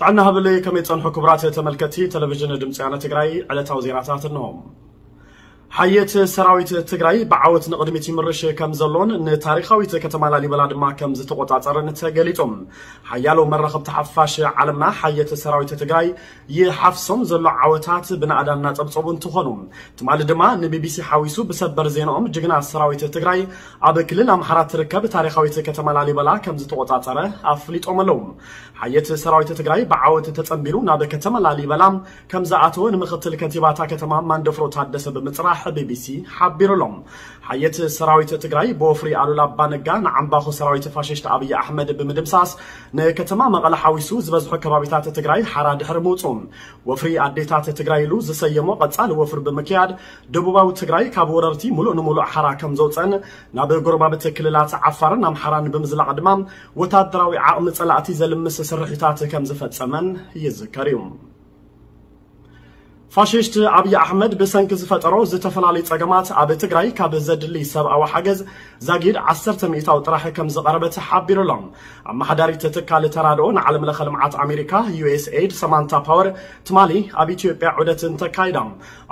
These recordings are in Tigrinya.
ጥዕና ሃብለይ፣ ከመይ ጸንሑ ክቡራት ተመልከትቲ ቴሌቪዥን ድምፂ ወያነ ትግራይ? ዕለታዊ ዜናታት እንሆ። ሓየት ሰራዊት ትግራይ ብዓወት ንቕድሚት ይምርሽ ከም ዘሎን ንታሪኻዊት ከተማ ላሊበላ ድማ ከም ዝተቆጻጸረን ተገሊጹ። ሓያሎ መራኸብቲ ሓፋሽ ዓለምና ሓየት ሰራዊት ትግራይ ይሓፍሶም ዘሎ ዓወታት ብናእዳ እናጸብጸቡ እንትኾኑ፣ ትማሊ ድማ ንቢቢሲ ሓዊሱ ብሰበር ዜናኦም ጅግና ሰራዊት ትግራይ ኣብ ክልል ኣምሓራ ትርከብ ታሪኻዊት ከተማ ላሊበላ ከም ዝተቆጻጸረ ኣፍሊጦም ኣለዉ። ሓየት ሰራዊት ትግራይ ብዓወት ተጸንቢሩ ናብ ከተማ ላሊበላ ከም ዝኣተወ ንምክትል ከንቲባታ ከተማ ማንደፍሮ ታደሰ ብምጽራሕ ቢቢሲ ሓቢሩ ኣሎ። ሓየት ሰራዊት ትግራይ ብወፍሪ ኣሉላ ኣባነጋ ንዓምባኹ ሰራዊት ፋሽስት ኣብይ ኣሕመድ ብምድምሳስ ንከተማ መቐለ ሓዊሱ ዝበዝሑ ከባቢታት ትግራይ ሓራ ድሕሪ ምውፅኡ፣ ወፍሪ ኣዴታት ትግራይ ኢሉ ዝሰየሞ ቀጻሊ ወፍሪ ብምክያድ ደቡባዊ ትግራይ ካብ ወረርቲ ሙሉእ ንሙሉእ ሓራ ከም ዘውፀን ናብ ጎረባብቲ ክልላት ዓፋርን ኣምሓራን ብምዝላቕ ድማ ወታደራዊ ዓቕሚ ጸላእቲ ዘልምስ ስርሒታት ከም ዝፈጸመን ይዝከር እዩ። ፋሽስት ኣብይ ኣሕመድ ብሰንኪ ዝፈጠሮ ዝተፈላለዩ ጸገማት ኣብ ትግራይ ካብ ዘድሊ ሰብኣዊ ሓገዝ ዛጊድ ዓሰርተ ሚእታዊ ጥራሕ ከም ዝቐረበ ተሓቢሩ ኣሎ። ኣመሓዳሪት ትካል ተራድኦ ንዓለም ለኸ ልምዓት ኣሜሪካ ዩ ኤስ ኤድ ሰማንታ ፓወር ትማሊ ኣብ ኢትዮጵያ ዑደት እንተካይዳ፣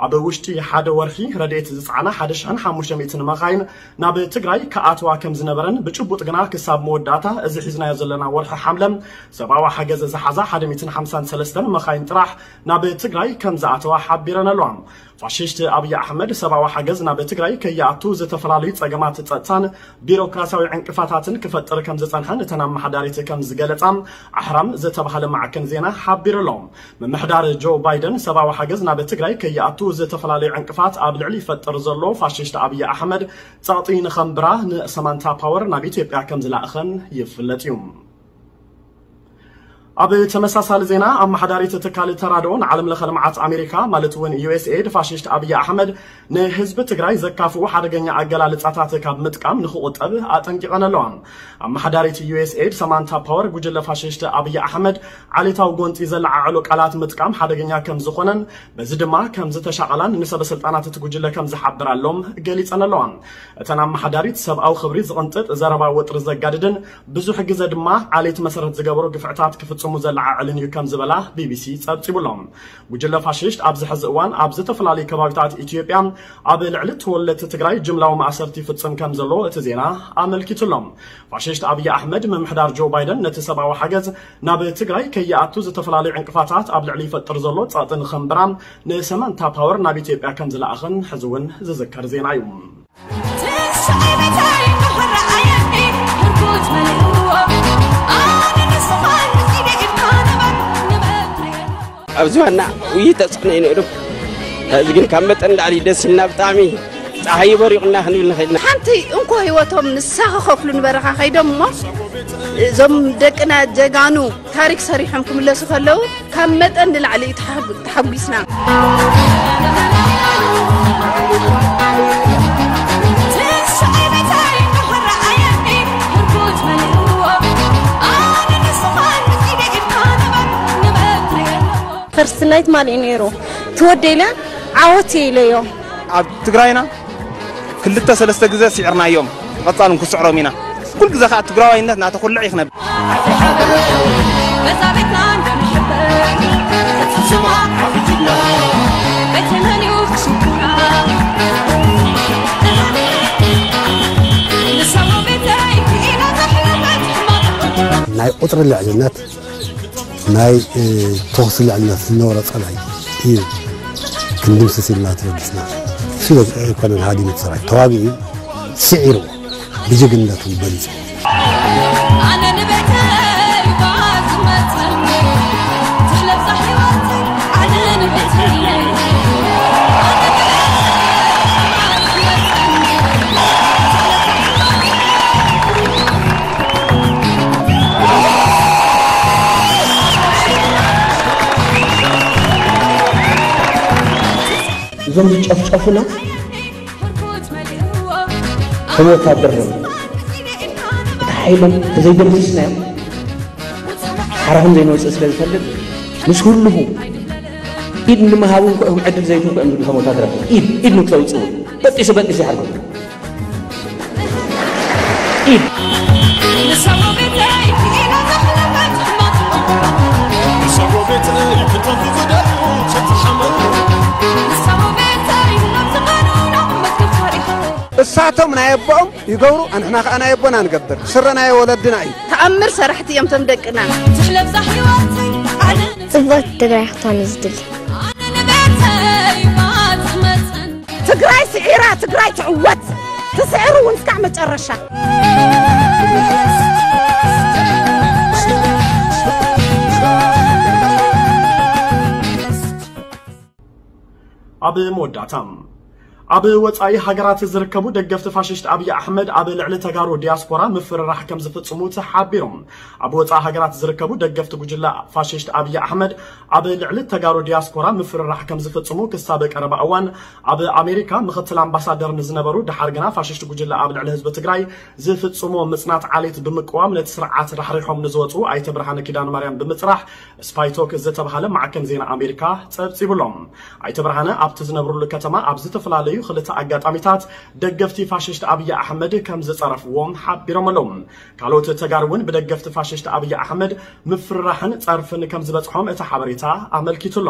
ኣብ ውሽጢ ሓደ ወርሒ ረድኤት ዝጸዓና ሓደ ሽሕን ሓሙሽተ ሚእትን መኻይን ናብ ትግራይ ክኣትዋ ከም ዝነበረን ብጭቡጥ ግና ክሳብ መወዳእታ እዚ ሒዝናዮ ዘለና ወርሒ ሓምለ ሰብኣዊ ሓገዝ ዝሓዛ ሓደ ሚእትን ሓምሳን ሰለስተን መኻይን ጥራሕ ናብ ትግራይ ከም ዝኣተዋ ሓቢረን ኣለዋ። ፋሽስት ኣብይ ኣሕመድ ሰብኣዊ ሓገዝ ናብ ትግራይ ከይኣቱ ዝተፈላለዩ ጸገማት ጸጥታን ቢሮክራሲያዊ ዕንቅፋታትን ክፈጥር ከም ዝጸንሐን እተን ኣመሓዳሪት ከም ዝገለጻ ኣሕራም ዝተባህለ ማዕከን ዜና ሓቢሩ ኣሎ። ምምሕዳር ጆ ባይደን ሰብኣዊ ሓገዝ ናብ ትግራይ ከይኣቱ ዝተፈላለዩ ዕንቅፋት ኣብ ልዕሊ ይፈጥር ዘሎ ፋሽስት ኣብይ ኣሕመድ ጸቕጢ ንኸንብራ ንሰማንታ ፓወር ናብ ኢትዮጵያ ከም ዝለኣኸን ይፍለጥ እዩ። ኣብ ተመሳሳሊ ዜና፣ ኣመሓዳሪት ትካል ተራድኦ ንዓለም ለኸ ልምዓት ኣሜሪካ ማለት እውን ዩ ኤስ ኤድ ፋሽስት ኣብይ ኣሕመድ ንህዝቢ ትግራይ ዘካፍኡ ሓደገኛ ኣገላልጻታት ካብ ምጥቃም ንክቑጠብ ኣጠንቂቐን ኣለዋ። ኣመሓዳሪት ዩ ኤስ ኤድ ሰማንታ ፓወር ጉጅለ ፋሽስት ኣብይ ኣሕመድ ዓሌታዊ ጎንፂ ዘለዓዕሎ ቃላት ምጥቃም ሓደገኛ ከም ዝኾነን በዚ ድማ ከም ዝተሻቐላን ንሰበ ስልጣናት እቲ ጉጅለ ከም ዝሓብራሎም ገሊጸን ኣለዋ። እተን ኣመሓዳሪት ሰብኣዊ ክብሪ ዝቕንጥጥ ዘረባ ወጥሪ ዘጋድድን ብዙሕ ግዘ ድማ ዓሌት መሰረት ዝገበሩ ግፍዕታት ክፍጽሙ ዘለዓዕልን እዩ ከም ዝበላ ቢቢሲ ጸብጺቡሎም። ጉጅለ ፋሽስት ኣብዚ ሕዚ እዋን ኣብ ዝተፈላለዩ ከባቢታት ኢትዮጵያ ኣብ ልዕሊ ተወለድቲ ትግራይ ጅምላዊ ማእሰርቲ ይፍጽም ከም ዘሎ እቲ ዜና ኣመልኪቱሎም። ፋሽስት ኣብይ ኣሕመድ ምምሕዳር ጆ ባይደን ነቲ ሰብኣዊ ሓገዝ ናብ ትግራይ ከይኣቱ ዝተፈላለዩ ዕንቅፋታት ኣብ ልዕሊ ይፈጥር ዘሎ ጸቕጢ ንኸንብራ ንሰማንታ ፓወር ናብ ኢትዮጵያ ከም ዝለኣኸን ሕዚ እውን ዝዝከር ዜና እዩ። ኣብዚ ዋና ውይይት ተፅዕኖ እዩ ነይሩ። ሕዚ ግን ካብ መጠን ላዕሊ ደስ ኢልና ብጣዕሚ ፀሓይ በሪቑና ክንብል ንኽእል ኢና። ሓንቲ እንኮ ህይወቶም ንሳ ክኸፍሉ ንበረኻ ከይዶም እሞ እዞም ደቅና ጀጋኑ ታሪክ ሰሪሖም ክምለሱ ከለዉ ካብ መጠን ንላዕሊ እዩ ተሓጉ- ተሓጒስና። ፈርስት ናይት ማል እዩ ነይሩ። ትወደይለ ዓወት እየ ኢለዮ። ኣብ ትግራይና ክልተ ሰለስተ ግዜ ስዒርናዮም፣ ብቐጻል እውን ክስዕሮም ኢና። ኩሉ ግዜ ከዓ ትግራዋይነት ናተኹልዕ እዩ ክነብል። ናይ ቁፅሪ ልዕልነት ናይ ተኹሲ ልዕልነት ዝነበሮ ፀላኢ እዩ ክንድምስስ ኢልና ተበጊስና። እሱ ኣይኮነን ሃዲሙ እቲ ሰራዊት ተዋጊኡ እዩ ስዒርዎ ብጅግንነቱ በሊፁ። እዞም ዝጨፍጨፉና ከም ወታደር ነው። እቲ ሓይሎም ተዘይደምስስናዮም ሓራኹም ዘይንወፅእ ስለ ዝፈልጥ ምስ ህልኹ ኢድ ንምሃብ እንኳ እዮም ዕድል ዘይትንኩ እዮም ዝብሉ ከም ወታደር ኢድ ኢድ ንክተውፅኡ በጢሱ በጢሱ ይሓርጎ ኢድ ንሳቶም ናይ ኣቦኦም ይገብሩ፣ ኣንሕና ከኣ ናይ ኣቦና ንገብር። ስረ ናይ ወለድና እዩ። ተኣምር ሰራሕቲ እዮም ቶም ደቅና። ጽብቕቲ ትግራይ ክትኮን እዩ ዝድሊ። ትግራይ ስዒራ፣ ትግራይ ትዕወት። ትስዕሩ እውን እስካዕ መጨረሻ። ኣብ መወዳእታ፣ ኣብ ወጻኢ ሃገራት ዝርከቡ ደገፍቲ ፋሽስት ኣብይ ኣሕመድ ኣብ ልዕሊ ተጋሩ ዲያስፖራ ምፍርራሕ ከም ዝፍጽሙ ተሓቢሮም። ኣብ ወጻኢ ሃገራት ዝርከቡ ደገፍቲ ጉጅለ ፋሽስት ኣብይ ኣሕመድ ኣብ ልዕሊ ተጋሩ ዲያስፖራ ምፍርራሕ ከም ዝፍጽሙ ክሳብ ቀረባ እዋን ኣብ ኣሜሪካ ምኽትል ኣምባሳደር ንዝነበሩ፣ ድሓር ግና ፋሽስት ጉጅለ ኣብ ልዕሊ ህዝቢ ትግራይ ዝፍጽሞ ምጽናት ዓሌት ብምቅዋም ነቲ ስርዓት ራሕሪሖም ንዝወጹ ኣይተ ብርሃነ ኪዳነ ማርያም ብምጽራሕ ስፓይቶክ ዝተባህለ ማዕከን ዜና ኣሜሪካ ጸብጺቡሎም። ኣይተ ብርሃነ ኣብቲ ዝነብሩሉ ከተማ ኣብ ዝተፈላለዩ ክልተ ኣጋጣሚታት ደገፍቲ ፋሽስት ኣብይ ኣሕመድ ከም ዝጸረፍዎም ሓቢሮም ኣለዉ። ካልኦት ተጋሩ እውን ብደገፍቲ ፋሽስት ኣብይ ኣሕመድ ምፍርራሕን ጸርፍን ከም ዝበጽሖም እቲ ሓበሬታ ኣመልኪቱ ኣሎ።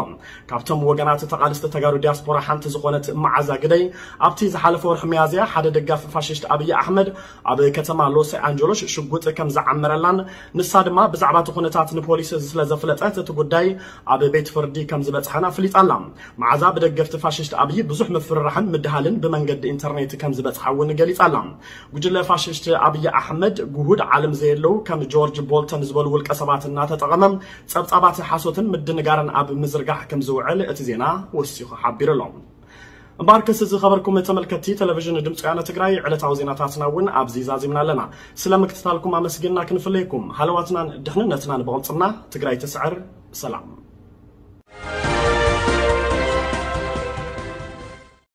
ካብቶም ወገናት ተቓልስቲ ተጋሩ ዲያስፖራ ሓንቲ ዝኾነት መዓዛ ግደይ ኣብቲ ዝሓለፈ ወርሒ ሚያዝያ ሓደ ደጋፊ ፋሽስት ኣብይ ኣሕመድ ኣብ ከተማ ሎስ ኣንጀሎስ ሽጉጥ ከም ዝዓመረላን ንሳ ድማ ብዛዕባ እቲ ኩነታት ንፖሊስ ስለ ዘፍለጠት እቲ ጉዳይ ኣብ ቤት ፍርዲ ከም ዝበጽሐን ኣፍሊጣ ኣላ። መዓዛ ብደገፍቲ ፋሽስት ኣብይ ብዙሕ ምፍርራሕን ምድሃልን ብመንገዲ ኢንተርኔት ከም ዝበጽሓ እውን ገሊጻ ኣላ። ጉጅለ ፋሽስት ኣብይ ኣሕመድ ግሁድ ዓለም ዘየለዉ ከም ጆርጅ ቦልተን ዝበሉ ውልቀ ሰባት እናተጠቐመ ጸብጻባት ሓሶትን ምድንጋርን ኣብ ምዝርጋሕ ከም ዝውዕል እቲ ዜና ወሲኹ ሓቢሩ ኣሎ። እምበኣርከስ ዝኸበርኩም ተመልከትቲ ቴሌቪዥን ድምፂ ወያነ ትግራይ ዕለታዊ ዜናታትና እውን ኣብዚ ዛዚምና ኣለና። ስለ ምክትታልኩም ኣመስጊንና ክንፍለየኩም። ሃለዋትናን ድሕንነትናን ብቕልፅምና። ትግራይ ትስዕር። ሰላም።